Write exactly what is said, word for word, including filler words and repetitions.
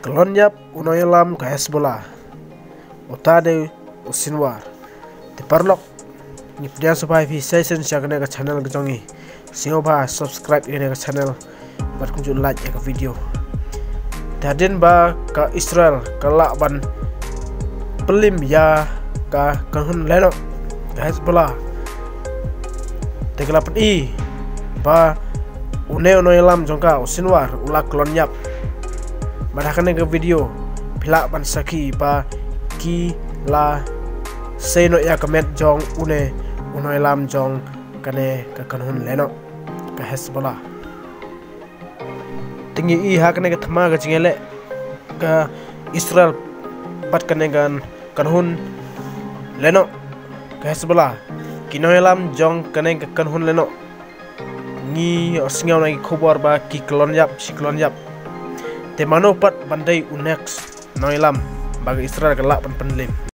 Ka lon ïap u nongïalam ka Hezbollah, uta dei u Sinwar. Te paralok, ngi pdiang sngewbha ïa phi sa shisien sha kane ka channel ka jong ngi. Sngewbha subscribe ïa kane ka channel bad kumjuh like ïa ka video. Te hadien ba ka Israel ka lah ban pynliem ïa ka kynhun lehnoh ka Hezbollah, te ka la pyni ba une u nongïalam jong ka u Sinwar u la klon ïap. Bad ha kane ka video phi lah ban sakhi ba ki la sei noh ïa ka met jong une u nongïalam jong kane ka kynhun lehnoh ka Hezbollah. Te ngi i ha kane ka thma ka jingïaleh ka Israel bad kane ka kynhun lehnoh ka Hezbollah. Ki nongïalam jong kane ka kynhun lehnoh, ngi ïohsngew na ki khubor ba ki klon ïap, shi klon ïap. Te mano pat ban dei u next nongïalam ba ka Israel ka lah ban pynliem?